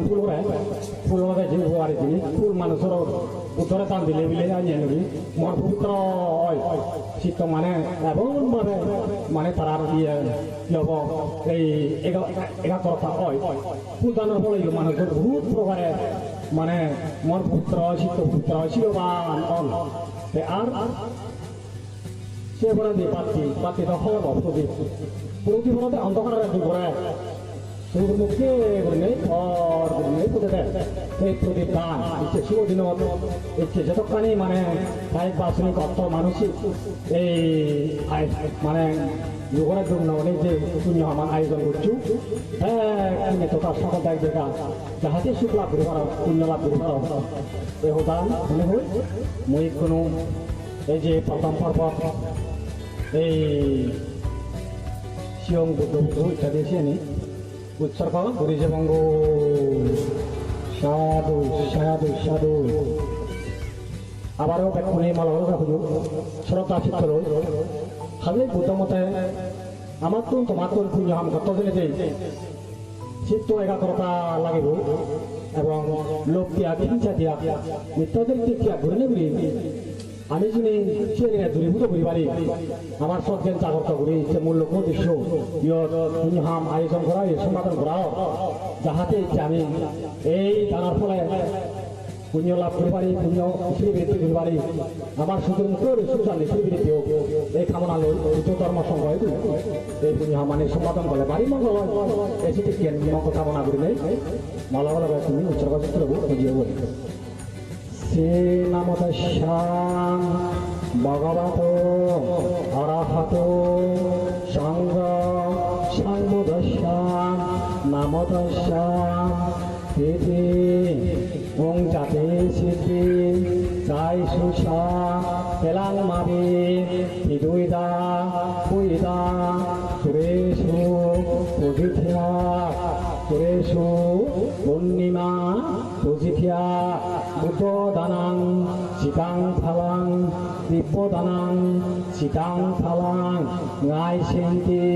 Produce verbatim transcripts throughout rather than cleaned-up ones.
Phul ore, phul ore je uari jinis, phul manujor Buddhore dan dile bile anye nuri, mon pobitro oi, sitto mane emon bhabe mane tarar iye, iye obo, ei ega-, egagrota oi. Phul danor phole iye manujor bahut prokare mane mon pobitro oi, sitto pobitro oi, siloban on. Te ar se poredi batti, batti do hobor prodip. Prodip olode ondhokarore dur gore. Dur mukke gurinei por gurinei pudede. Ei prodip dan, icche subo dinot, icche jedokkani mane kayik bachonik ortho manosik, ei ai-, mane lugore dur no gurinei je punyo haman ayojon goccho, bekkune total sokol dai dega, jahate suk lab guri paro, punyo lab guri paro. Ei hodan mone hoi, mui ikkunu ei je prothom porbot, ei siyong buddho buddho ittadi siyeni utsorgo guri jebong goi. Sadhu, sadhu, sadhu. Abaro bekkune mala hola huju, sroddha chitto loi. Hale Buddho mote amattun tomattun punyo ham gotto jeinei jei. Chitto ekagrota lagibo ebong lobh tyag, hingsa tyag, mittya dritty tyag gurinei guri ami juni siyeni duribhuto guri pari, amar sot gyan jagroto guri se mul lokko uddesho iyot punyo ham ayojon gora oye, sompadon gora or, jahate icche ami ei danor phole punyo lab guri pari, punyo sribriddhi guri pari, amar sudur muktor suk santi sribriddhi hok, ei kamona loi Buddho Dhormo Songho idu ei punyo hamani sompadon gole bari mongol oi, ei sidikken mongol kamona gurinei mala bala tumi utsorgo chitto loi huji obo. Se namo tassa bhagavato arahato sammāsambuddhassa. Namo tassa iti. Ong jati siddhi jai susa telang mari piduida puida suresu pujitya suresu punnima pujitya. Buddho danang jitang phalang, dibbo danang jitang phalang, ngai senti,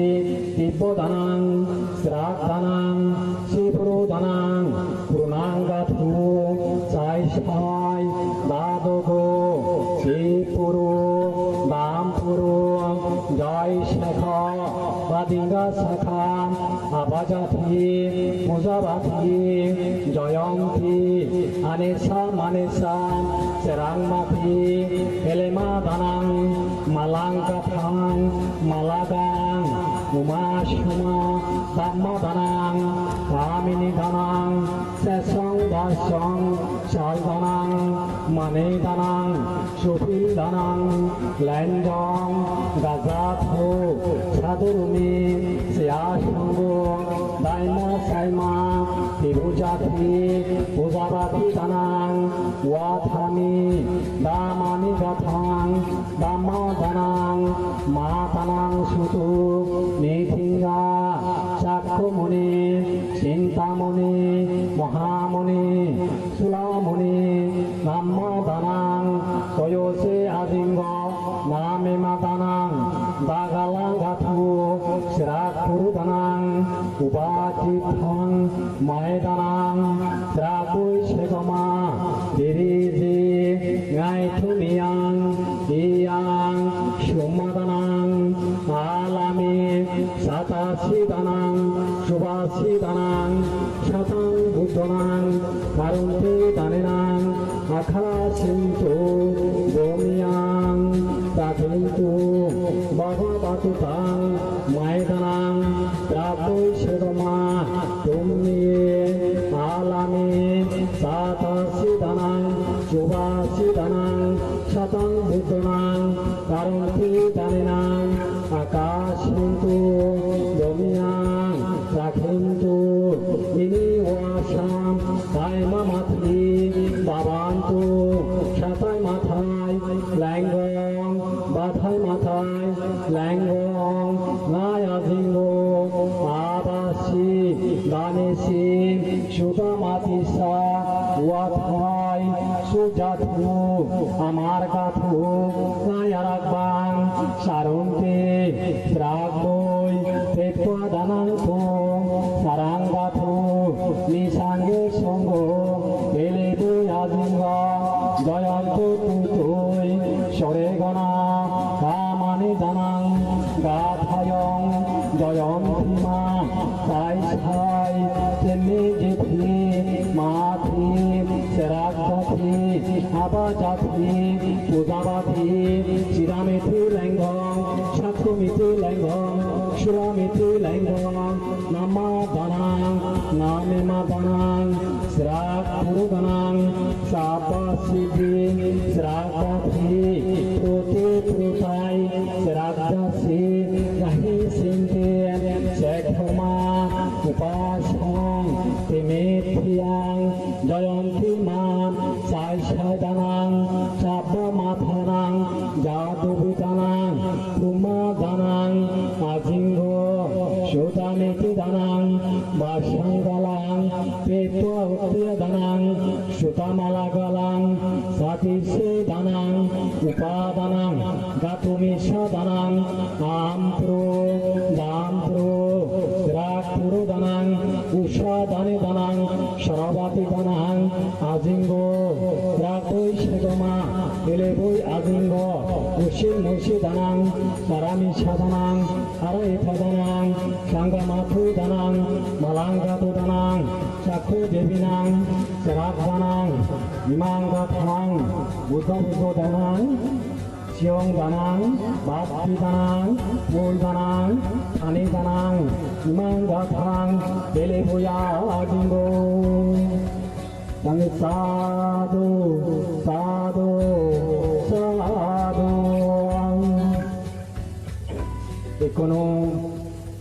dibbo danang, srak danang, sipuru danang, purnang gathu, jai sai, dadogo, sipuru, dampuru, jai sekha, badinga sekha, abajati, pujabati, joyonti, anesa manesa, serangmati, elema danang, malang gathang, malagang, uma suma, dhamma danang, kamini danang, sesong dasong, sal danang, mani danang, supil danang, lenjong, gajatho, sadurumi, seasonggo, daima saima, tibujati, pujabati danang, wadhami, damani gathang, dhamma danang, ma danang sutu, nithinga, sakkumuni, chintamuni, mohamuni, sulamuni, dhamma danang, toyose ajingo, namema danang, dagalang gathu, srak puru danang, ubajithang, mae danang, srak boi segoma, diriji, ngai thumiyang, iyang, summa danang, alami, satasi danang, subasi danang, satang buddhanang, karonti daninang, akhasintu, bhumiyang, rakhintu, bhagavatu tang, mae danang, srak boi segoma, tummiye, alami, satasi danang, subasi danang, satang buddhanang, karonti daninang, akhasintu, bhumiyang, rakhintu, ini wasam, taima mati, bhavantu, satai matai, lenggong, bathai matai, lenggong, ngai ajingo, abasi, danisi, sudamatisa, wathai, sujathu, amar gathu, ngai aragbang, saronti, srak boi, petwa danangtu, sarang gathu, nisange Kamani danang gadhayong jayanti ma. Sai sai temi jethi mathi serakkhathi abajati pujabati chidamiti lenggong sakkumiti lenggong suramiti lenggong. Nama danang namema danang serakkuru danang sabba siddhi serakkhathi pruti prutai serakkasi yahi sinte sekhoma upasang temetiyang jayanti ma. Sai sai danang sabba mathanang jadu vidanang brahma danang ajingo sudamiti danang basanggalang petwa uttiya danang sutamala galang satise danang upadanang gatumisa danang ampro dampro serakkuru danang usadani danang sarabati danang ajingo rakoi segoma eleboi ajingo usi musi danang parami sadanang arai padanang sanggamathu danang malanggatu danang sakko debinang serak danang imang gathang buddha buddho danang siong danang batti danang pul danang thani danang imang gathang eleboi ajingo. Sanghe sadhu, sadhu, sadhu. Ikkunu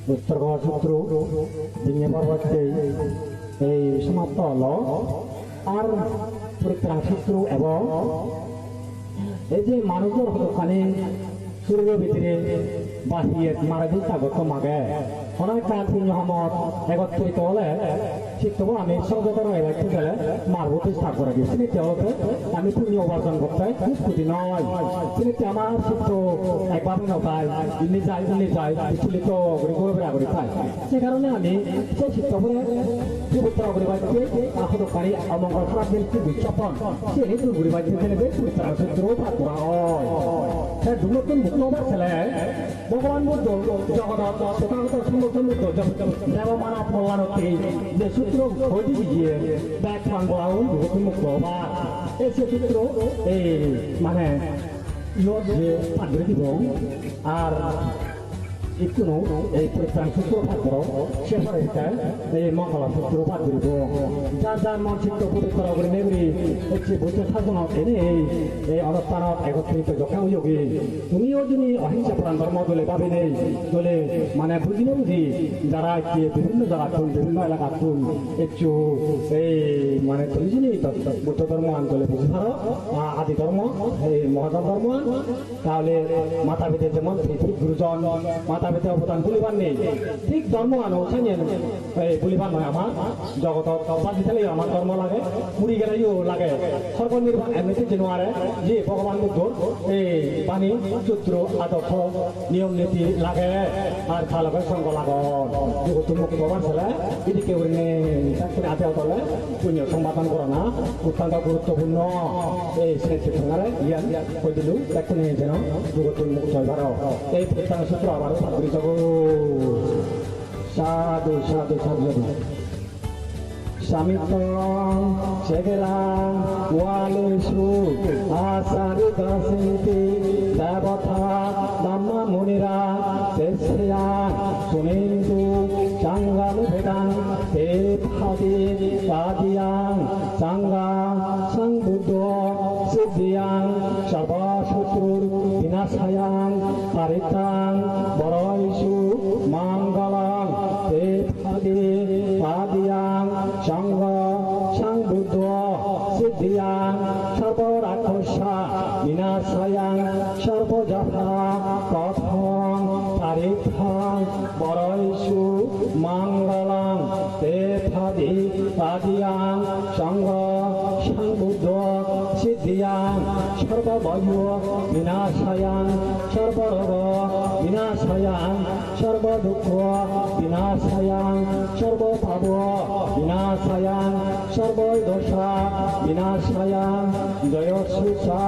Uttorghola sutro dinne porbotte ei somatto olo. Ar Poritran sutro ebo. Ei je manujor hodokkani soriro bidire ba hiyet mara jei tagotto mage. Hono ekkan punyo hamot egottrito ole sittobo ami songjoto ragebatte gele marbo chesta goregi. Sinitte olode ami punyo uparjon gotte hub kothin noi. Sinitte amar sitto ekbabe no thai, inni jai, inni jai, bichilito guri ghurabera guri thai. Se karone ami se sittobore pobitro guribatte, aa hodokkani omongol harap jeni hi dussopon, siyeni dur guribatte jeni je pobitro sutro pat gora oi. Te dugottun mukto obar sele Bhogoban Buddho jogodot Tothagoto Sambuddho Buddho jo-, debo manob kollanotte je sutro hoi di diye, bek pangolaun dugottun mukto obar. Ei se sutro, ei mane iyot je pat guri dibo, ar ikkunu ei Poritran sutro pat goro, se pore ekka ei Mongol sutro pat guribo. Jar jar mon chitto pobitro gurinei guri ecche Buddho sasonot enei ei onusthanot ekotrit jokke oyogi. Tumiyo juni ohingsa poran dhormo dole babinei, dole mane bujinei buji jara ecche bibhinno jagattun, bibhinno elakattun eccho, ei mane tumi juni Buddho dhormoan dole buji paro, a-, adi dhormo, ei Mahajana dhormoan. Tahole mata pita jemon thik gurujon, mata pita obodan bhulibar nei, thik dhormoano sanyen, ei, bhulibar noi amar. Jogodot baji theleyo amar dhormo lage, muri geleyo lage. Sorgo nirban emnite jei no pare, je Bhogoban Buddhor ei bani, sutro, adorsho, niyom niti lage, ar ta loge songho lagon. Dugottun mukto obar sele, edikke gurinei bekkune ade odole punyo sompadon gorana ottonto guruttopurno. Ei sinitte tongare iyan hoi dilung, bekkune jeno dugottun mukto oi paro. Ei Poritran sutro abaro pat guri jago. Sadhu, sadhu, sadhu, sadhu. Samittang segerang uvadesu acaritassinti devatā brahmā munirājasayā suṇantu saṅghamabhiḍānaṃ. Te bhagavā tadiyā saṅghasaṃbuddho siddhiyā sarvasotru vināsayā parittaṃ brūhi maṅgalaṃ. Te bhagavā tadiyā saṅghasaṃbuddho siddhiyā sarvarakkhasa vināsayā sarvabyaḍhā parittaṃ brūhi maṅgalaṃ. Te bhagavā tadiyā saṅghasaṃbuddho siddhiyā sarvabhaya vināsayā sarvaroga vināsayā sarvadukkha vināsayā sarvapāpa vināsayā sarvadosa vināsayā. Jayassu ca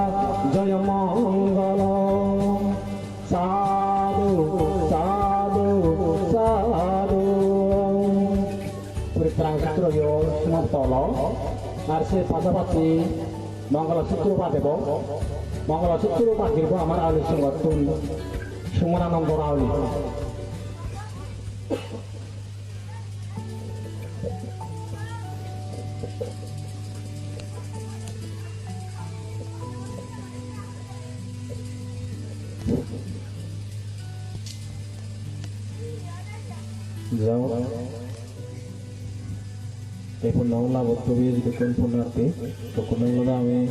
Sutro yo somasto olo. Ar se pasapasi Mongolo Sutro pa debo. Mongolo Sutro pa girbo amar Auli Songhottun Sumanananda Auli. Jao. Ei punno labo tumi jidukkun punnarthi, tokkun olode ami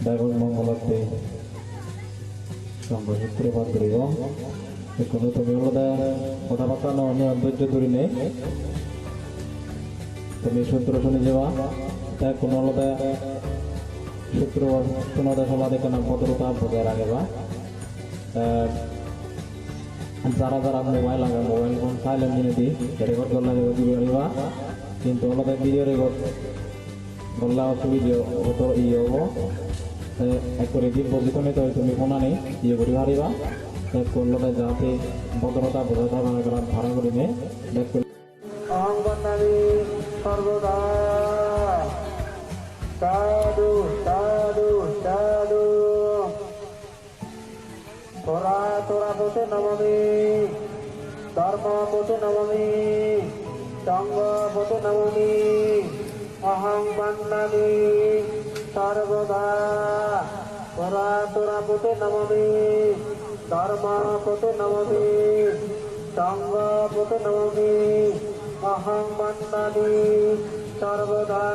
Dagor Mongolotte Songho Sutro pat guribong. Ikkunu tumi olode hoda batta no hoi dhojjo dhurinei tumi sutro suni jeba. Te ikkunu olode sutro sunode solade ekkena bodrota bojai rageba. Te jara jara mobile age, mobile phone silent dinei di, record gorle record guri pariba. Hintu olode video record gorle osubide obo, iye obo. Te ekkore di boji thonei toi tumi phone ani iye guri pariba. Te ekku olode jate bodrota bojai thaka, gara para gurinei. Aham vandami sarvada. Sadhu, sadhu, sadhu. Pora tora pote namami, dharma pote namami, sangha pote namami, aham vandami sarvada. Pora tora pote namami, dharma pote namami, sangha pote namami, aham vandami sarvada.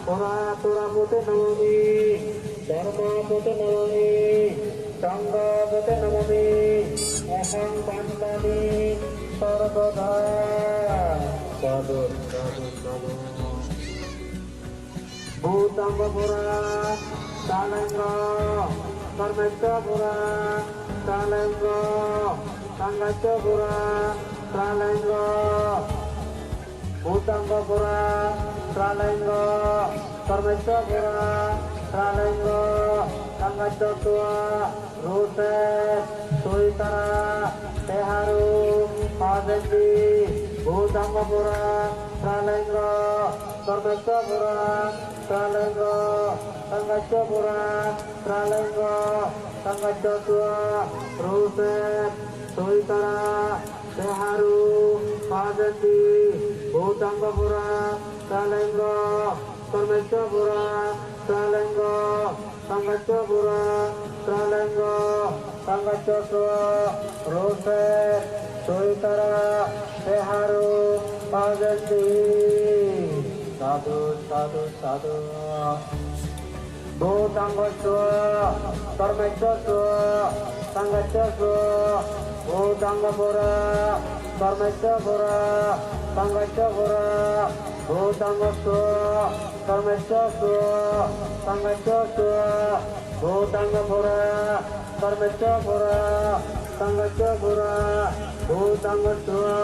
Pora tora pote namami, dharma pote namami, sangha pote namami, aham vandami sarvada. Sadhu, sadhu, sadhu. Bhutanga pora, salenga, karmeta pora, salenga, sanghacha pora, salenga. Bhutanga pora, salenga, karmeta pora, salenga, sanghacha tua, ruse, suitara, teharu, pajendi, bhutanga pora, salenga, karmeta pora, salenga, sanghacha pora, salenga, sanghacha tua, ruse, suitara, teharu, pajendi, bhutanga pora, salenga, karmeta pora, salenga, sanghacha pora, salenga, sanghacha tua, ruse, suitara, teharu, pajendi. Sadhu, sadhu, sadhu. Bhutanga swa, karmeta swa, sanghacha swa, bhutanga pora, karmeta pora, sanghacha pora, bhutanga swa, karmeta swa, sanghacha swa, bhutanga pora, karmeta pora, sanghacha pora, bhutanga swa,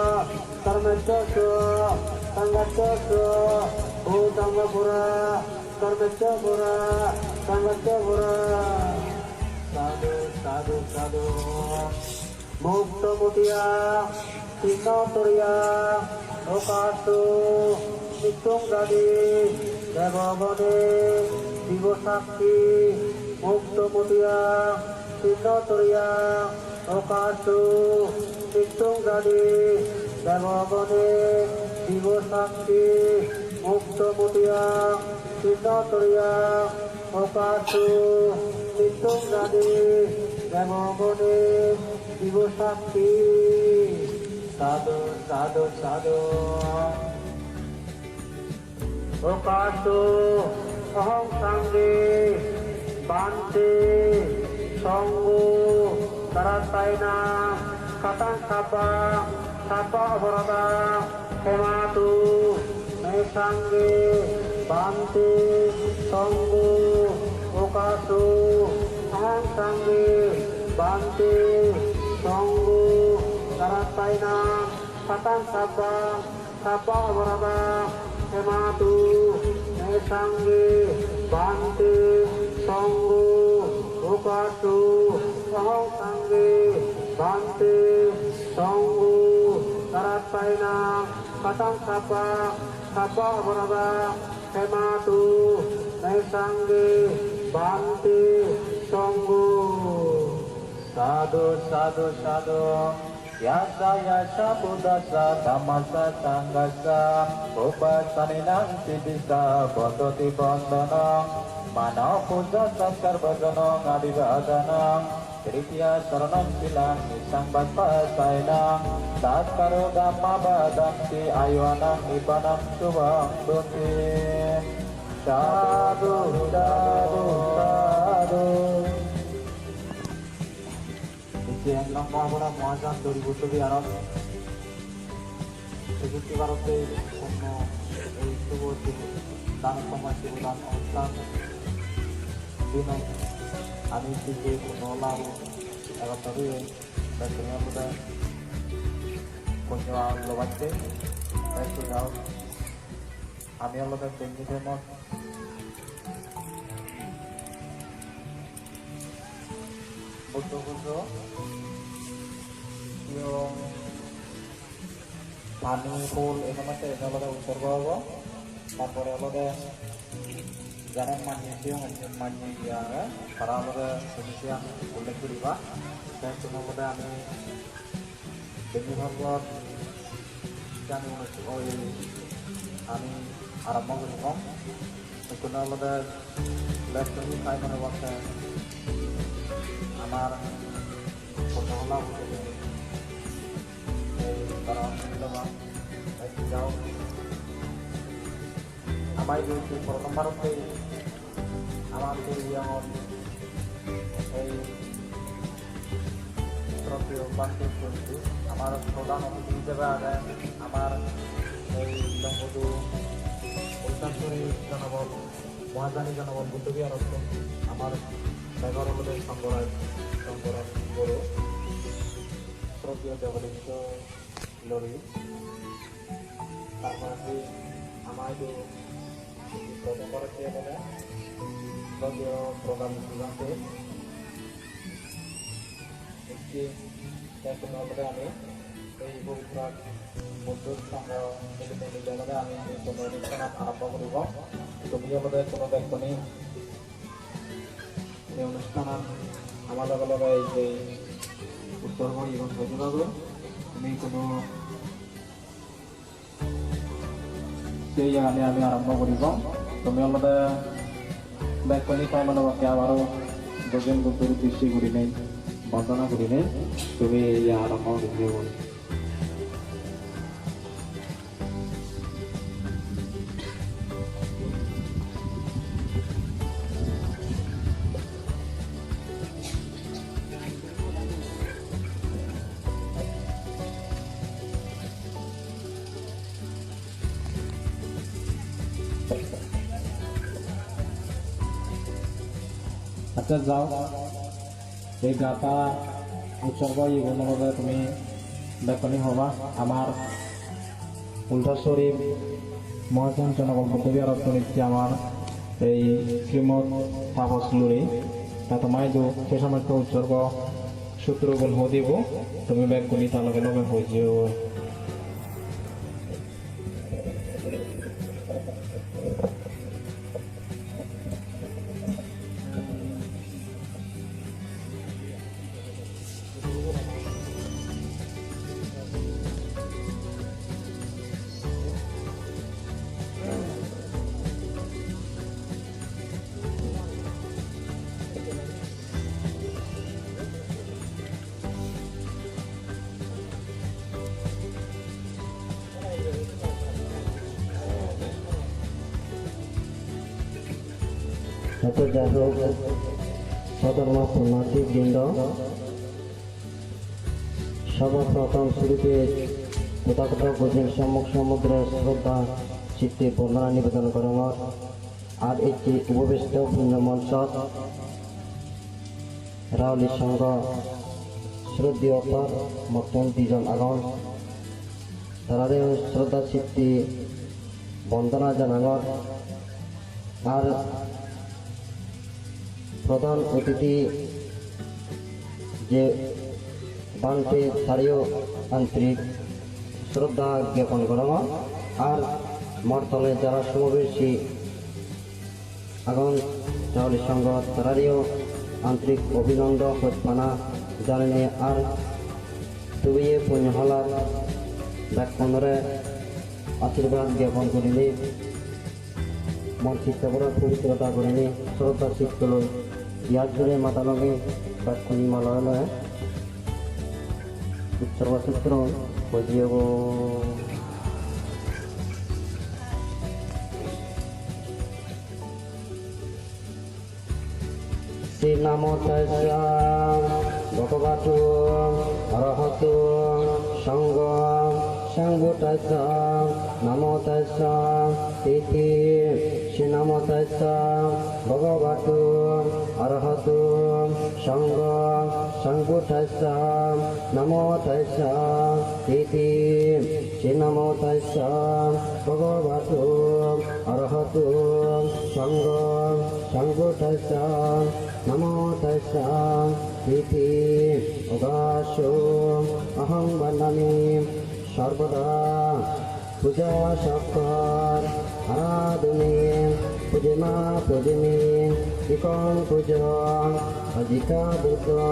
karmeta swa, sanghacha swa, bhutanga pora, karmeta pora, sanghacha pora. Sadhu, sadhu, sadhu. Mukto mutiya, sinno turiya, okasu, nityung jadi, devogone, dibo sakki, mukto mutiya, sinno turiya, okasu, nityung jadi, devogone, dibo sakki, mukto mutiya, sinno turiya, okasu, nityung jadi, devogone, dibo sakki. Sadhu, sadhu, sadhu. Okasu, aham sanghe, bhante, sangho, daratayena, khatam sabba, sabba aparada, khematu, me sanghe, bhante, sangho, okasu, aham sanghe, bhante, sangho, daratayena, khatam sabba, sabba aparada, khematu, me sanghe, bhante, sangho, okasu, aham sanghe, bhante, sangho, daratayena, Sabbang sabba, sabba aparadha, khematu me sanghe, bhante, sangho. Sadhu, sadhu, sadhu. Yassa yassa buddhassa dhammassa sanghassa pubbasanīnam sijjhassa bhavatu vandanaṃ. Mano puja satkar bhojanaṃ abhivādanam. Tritiya saraṇaṃ silaṃ nissaṃ vajjapāyinaṃ. Tattharo dhammā vadanti āyuvanāṃ nibbānaṃ sukhaṃ bhante. Sadhu, sadhu, sadhu. Ecche ek nombor Mahajan Dori Buddho Viharot Sujukti Bharote punno ei Subho Sibo Dan Somoi Sibo Dan Onusthan Dino ami Sibor Punno Labo egottor oye, bekkune olode punno lobatte, bekku jao. Ami olode Benji Famous Buddho pujo, siyong pani, phul, ei somosto ene olode utsorgo obo. Tar pore olode jara manye siyong, manye ye age, tara olode tumi siyan ullekh guriba. Te tumi olode ami Benji Bhagwat jani oi ami arombo guribong. Ikkunu olode left side-ot sai mone batte amar Kotohola Buddho Viharot ei karon Buddho Bhagwat ei jao. Amai idu prothom barotte amar Duriyangot ei Shraddheyo Bhante Kunti, amar prodhan otithi hisebe age amar ei Longkodu Ultasuri Jonobol, Mohajani Jonobol Buddho Viharottun amar begor olode Sanghorajo, Sanghorajo Guru, Shraddheyo Jagadisho Lori. Tar poredi ama idu prothom barotte olode Shraddheyo Prodhan Bhante. Ecche te tumi olode ami ei pobitro Buddho Sangho milinei mili olode ami ei punno onusthanan arombo guribong. Tumi olode tumi bekkune ei onusthanan ama loge loge ei je utsorgo igun hoi diba goi. Tumi hono se iyegani ami arombo guribong. Tumi olode bekkune time ano bakke abaro dogen Buddhor uddesye gurinei, bondona gurinei tumi iye arombo guri dibo. Accha, jao. Ei gatha utsorgo igun olode tumi bekkune hoba, amar Ultasuri Mohajan Jonobol Buddho Viharottun ecche amar ei Srimot Tapos Luri. Ta toma idu se somosto utsorgo sutrogun hoi dibo, tumi bekkune ta loge loge hoi jeo. Acha jai hok, sodhormo punyarthi brindo, sorboprothom surupe Tothagoto Gozen Sommok Sombudore shraddha chitte bondona nibedan gorongor. Ar ecche upobistho punyo monchot Raoli Songho shraddheyo ottor mottun dijon agon. Tarare shraddha chitte bondona janangor. Ar prodhan otithi je Bhante, tareyo antorik Shraddha gyapon gorongor. Ar mor tole jara somabeshi agon, Jauli Sangho, tarareyo antorik obhinondon, hojpana janeinei ar tubiye punyo halar bekkunore ashirbad gyapon gurinei mon chitto pura pobitrota gurinei shraddha chitto loi iyot jure mata loge bekkune mala loi utsorgo sutro hojiyogo. Sri namo tassa bhagavato arahato sangho sambuddhassa namo tassa iti. Sri namo tassa bhagavato arahato sangho sambuddhassa namo tassa iti. Sri namo tassa bhagavato arahato sangho sambuddhassa namo tassa iti. Ogaso aham vandami sarvada puja shakkar aradhuni pujema pujemi ikong puja ajika buddha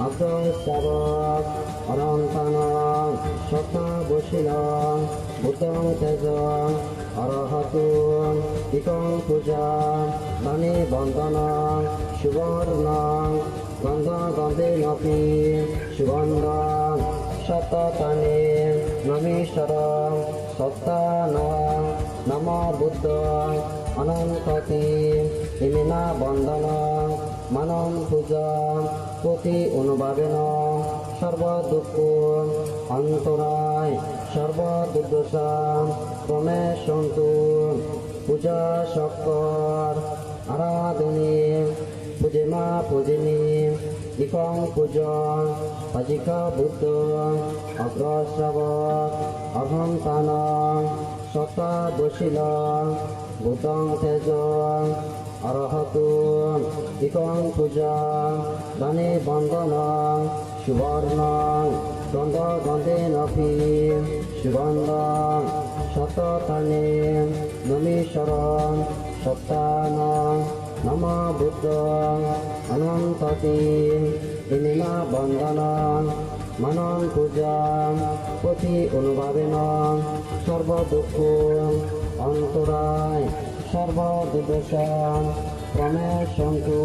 agga sravak arantanang satta bosilang buddhang tejang arahatung ikong puja dani bandanang subarnang gandha gandhena pi sugandhang satta tani nami sarang satta nang nama buddhang anantati imina bandanang manang puja poti onubhabena sarba dukkho antorai sarba durdosa promeshantu. Puja shakkar aradhuni pujema pujemi ikong puja pajika buddha agga sravak arantanang satta bosilang buddhang tejang arahatung ikong puja dani bandanang subarnang gandha gandhena pi sugandhang satta tani nami sarang satta nang nama buddhang anantati imina bandanang manang puja poti onubhabena sarba dukkho antorai sarba durdosa promeshantu.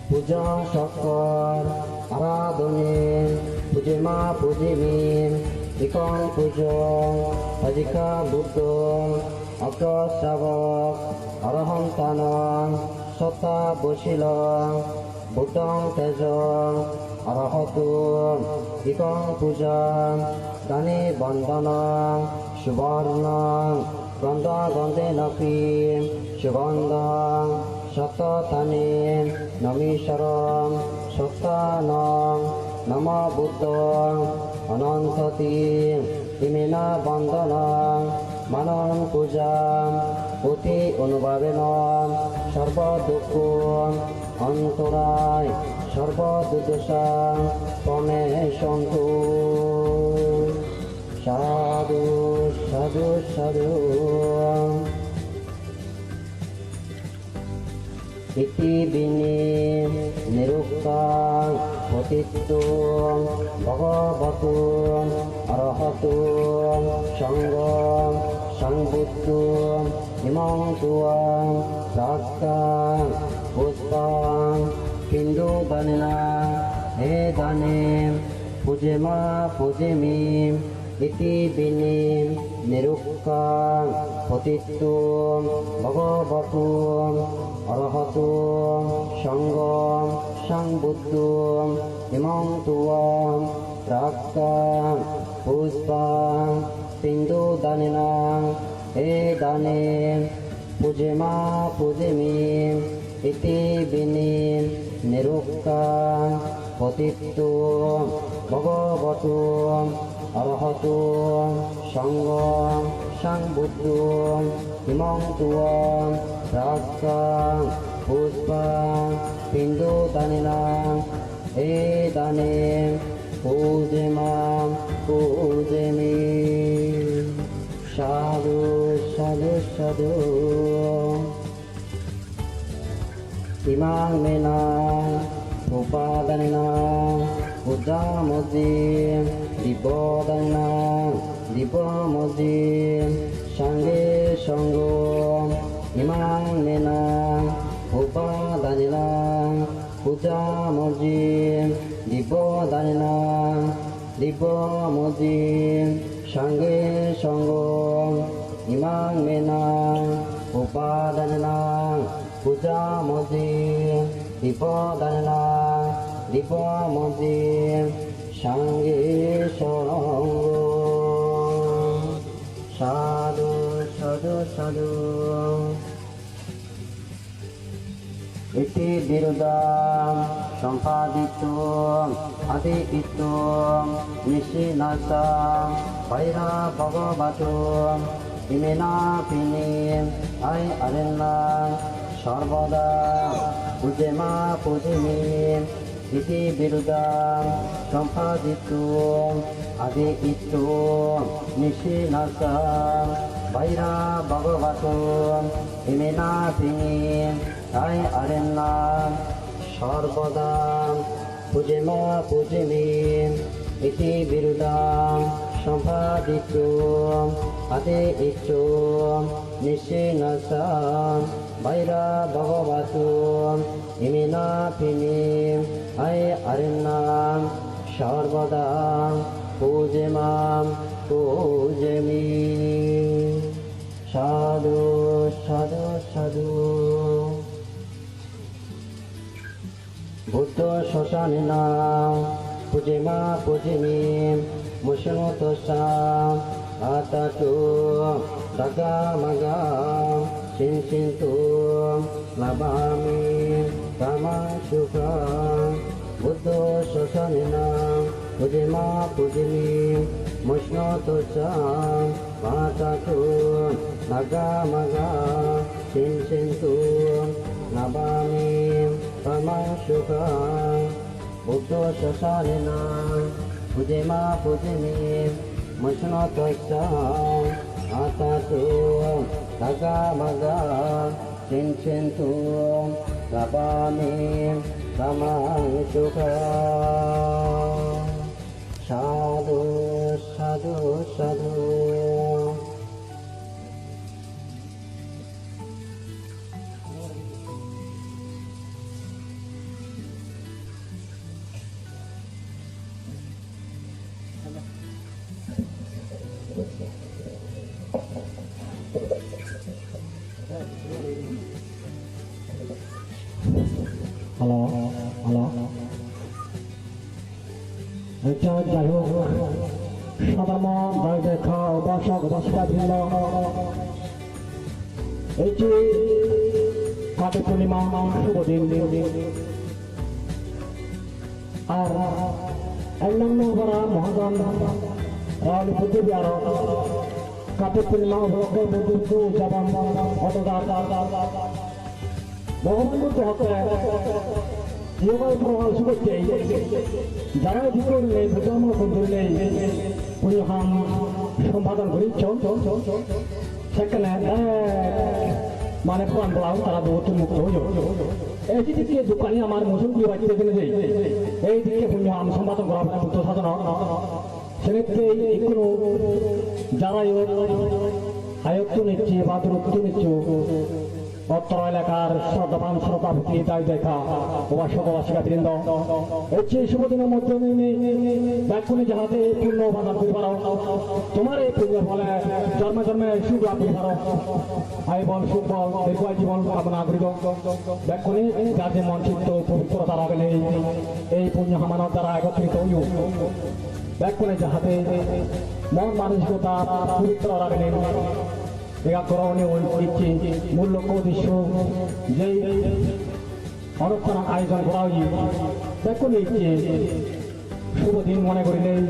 Puja shakkar aradhuni pujema pujemi ikong puja pajika buddha agga sravak arahantanang satta bosilang buddhang tejang arahatung ikong puja dani bandanang subarnang gandha gandhena pi sugandhang satta tani nami sarang satta nang nama buddhang anantati imina bandanang manang puja poti onubhabena sarba dukkho antorai sarba durdosa promeshantu. Sadhu sadhu sadhu. Iti bini nirukkang patittung bhagavatung arahatung sanghang sambuddhung imang tuang rakkang puspang pindu danena edane pujema pujemi. Iti bini nirukkang patittung bhagavatung arahatung sanghang sambuddhung imang tuang rakkang puspang pindu danena edane pujema pujemi. Iti bini nirukkang patittung bhagavatung arahatung sanghang sambuddhung imang tuang rakkang puspang pindu danena edane pujema puj Sadhu. Imaṃ me naṃ upadanena pujāmojī dibbodānena dibbomojī saṅghe saṅgho. Imaṃ me naṃ upadanena pujāmojī dibbodānena dibbomojī saṅghe saṅgho. Imaṃ me naṃ upadanena pujāmojī dibbodānena dibbomojī saṅghe saṅgho. Sadhu, sadhu, sadhu. Iti viruddhaṃ sampādittuṃ adhiṭṭhitum nisinnasaṃ vairabhagavato iminapini ahi arinnam sarvada pūjema pūjemi. Iti viruddhaṃ sampādittuṃ adhiṭṭhitum nisinnasaṃ vairabhagavato iminapini ahi arinnam sarvada pūjema pūjemi. Iti viruddhaṃ sampādittuṃ adhiṭṭhitum nisinnasaṃ vairabhagavato iminapini ahi arinnam sarvada pūjema pūjemi. Sadhu, sadhu, sadhu. Buddho sāsanena pūjema pūjemi, mussuno tassa ātato dakkhamagga, sinnyitu labhāmi pamaṃ sukhaṃ. Buddho sāsanena pūjema pūjemi, mussuno tassa ātato dakkhamagga, sinnyitu labhāmi pamaṃ sukhaṃ. Buddho sāsanena pūjema pūjemi, mussuno tassa ātato dakkhamagga, sinnyitu labhāmi pamaṃ sukhaṃ. Sadhu, sadhu, sadhu. Hello, hello. Ecche jai hok, sodhormo dai dekha, upasok upasika brindo, ecche Kartik Purnima shubho din, ar onnanno para mohajan Rawali Buddho Viharot Kartik Purnima upolokkhe Buddho pujja udjapon oto jak. Bhogoban Buddho hotte, iyogal porogal sugotte, jara idikke gurinei Buddho dhormo gurinei punyo ham sompadon gurichchon, sekkene, eh, mane poran bola un tara dugottun mukto oyon. Ei je dikke dukkani amar mocchon guribatte jeinei, ei dikke punyo ham sompadon gora Buddho sadhonot. Senettei ikkunu jara iyot hayottun ecche ba durottun ecche, ottoro elakar sroddhaban sroddhaboti dai dekha, upasok upasika brindo, ecche ei shubho dino moddhe bekkune jahate ei punyo upadan guri paro, tomar ei punyor phole jorme jorme suk lab guri paro. Ayu bol, suk bol, dirghayu jibon kamona guri do. Bekkune jar je mon chitto pobitrota ragenei ei punyo hamanot jara ekottrito oyon, bekkune jahate mon manosikota pobitro ragenei ekaggro onei oi icche mul lokko uddesho jei onusthanan ayojon gora oye, bekkune icche shubho din mone gurinei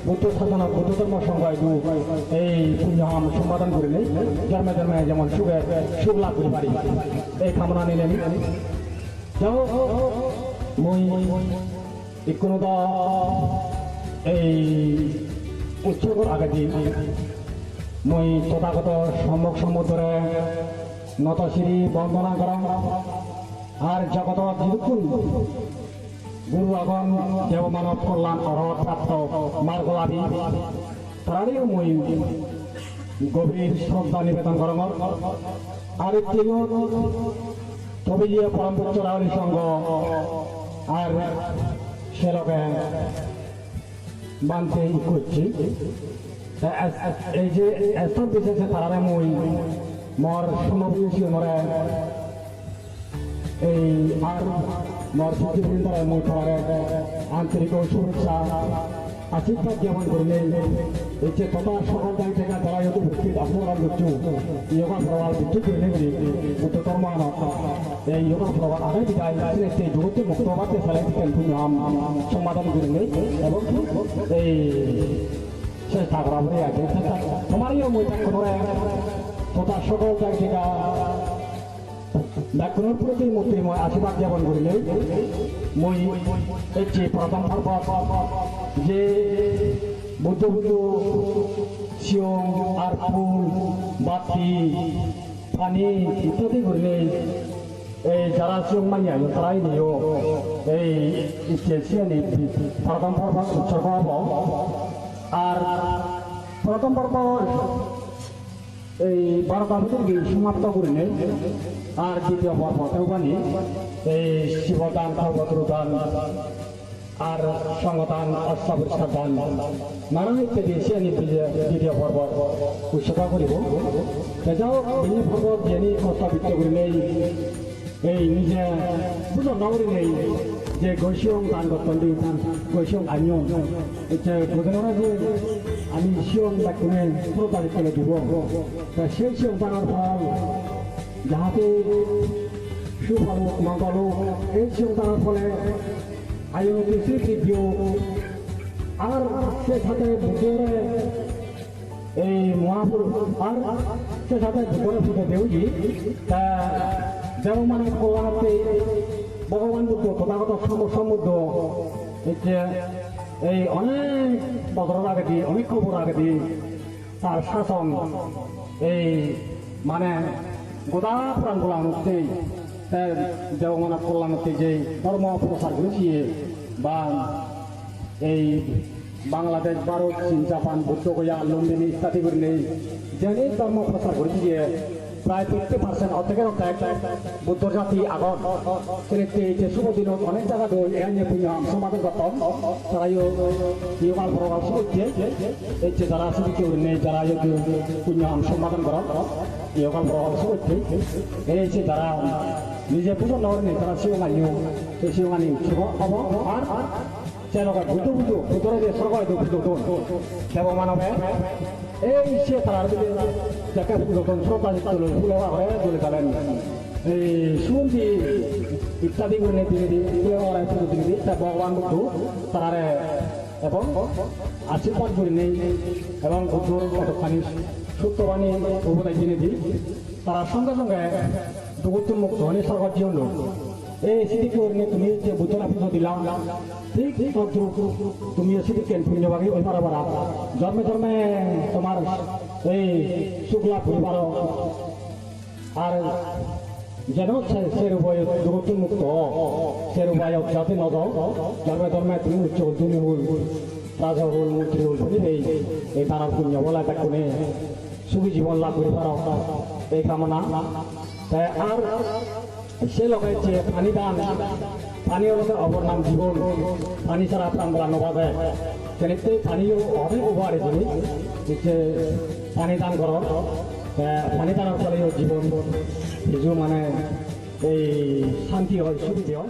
Buddho sadhana, Buddho dhormo songho idu ei punyo ham sompadon gurinei jorme jorme jemon suge suk lab guri pari, ei kamona ninei. Jao, mui ikkunu do ei utsogor agedi Mui Tothagoto Sommok Sombuddhore noto siri bondona gorong. Ar jogodot jidukkun guru agon, debo manob kolyan orhot prapto margolabi, tarareyo mui gobir shroddha nibedon gorongor. Ar ittiyot Tobiliya Porom Pujjo Rauli Songho ar se loge bhante ikko ecche. Te es-, ei je estor bisese tarare mui mor somoboyo siyonore ei ar mor sujjibindore mui tarare antorik shubhechcha ashirbat gyapon gurinei ecche totha sokol dagi dega jara iyot uposthit ason goron goccho, yoga prabhal bicchej gurinei guri Buddho dhormo anot ei yoga prabhal age bidai senotte dugottun mukto obatte sale ikken punyo ham sompadon gurinei ebong ei chesta gora puri age. Tomareyo mui bekkunore totha sokol dagi dega bekkunor proti motrimoi ashirbat gyapon gurinei mui ecche prothom porbot je Buddho Buddho siyong ar phul, batti, pani ittadi gurinei ei jara siyong manye ayon tara iniyo ei ecche siyeni prothom porbot utsorgo obo. Ar prothom porbot ei barota bidire somapto gurinei ar ditiyo porbo teubani ei sibo dan, kolpoturu dan, ar songho dan, osto poriskar dan, nanan ittadi siyeni bije-, ditiyo porbo utsorgo guribo. Te ja hok, bini porbo jeni osto bitto gurinei ei nije bujon no gurinei je goi siyong dan gotton di, dan goi siyong anyon. Ecche bujon ore je ami siyong bekkune puro dagi tole dibo. Ta sei siyong danar phol jahate sub oluk, mongol oluk, ei siyong danar phole ayu unnoti sriddhi ok. Ar se sathe Buddhore ei Mahapurus ar se sathe Buddhore pujo deoji, ta debo manob kolyan otte Bhogoban Buddho, Tothagoto Sommok Sombuddho, ecche ei onek bojor agedi, onek kobor agedi tar sason ei mane goda poran bola otte, te debo manob kolyan otte je dhormo prochar guri diye ba ei Bangladesh, Bharot, Chin, Japan, Buddho Goya, Lumbini ittadi gurinei jeni dhormo prochar guri diye prai fifty percent, oddek oddek Buddhor jati agon. Senotte ecche subo dinot onek jagat oi enne punyo ham sompadon gotton. Tarayo iyogal porogal sugocche. Ecche jara sidikke gurinei jara iyot punyo ham sompadon goron, iyogal porogal sugocche. Ei se jara nije pujon no gurinei tara siyong anyo, se siyong ani subo obo. Ar se loge Buddho pujo, Buddhore je sorgo idu pujo don. Debo manobe ei se tarar bile jekke pujo don, sroddha chitto loi phule ba gore dole dalen. Ei sugondi ittadi gurinei dinedi phule ba gore pujo dinedi, te Bhogoban Buddho tarare ebong ashirbat gurinei ebong Buddhor kotokkani sutto bani upodesh dinedi. Tara songe songe dugottun mukto onei sorgot jeyon. Ei sidikke gurinei tumi je Buddhore pujo dila, thik todrup tumiyo sidikken punyobagi oi paro para. Jorme jorme tomar ei suk lab guri paro. Ar jeno se, se rupai dugottun mukto o, se rupai jate no do, jorme jorme tumi uccho hul, dhoni hul, raja hul, montri hul, bini ei, ei danor punyo bole bekkune sugi jibon lab guri paro, ei kamona. Te ar se loge je pani dan, pani olode opor nam jibon, pani sara pran bola no baje. Senotte paniyo onek upokari jinis, je pani dan goron, te pani danor phole yo jibon hiju mane ei santi oi, subide oi.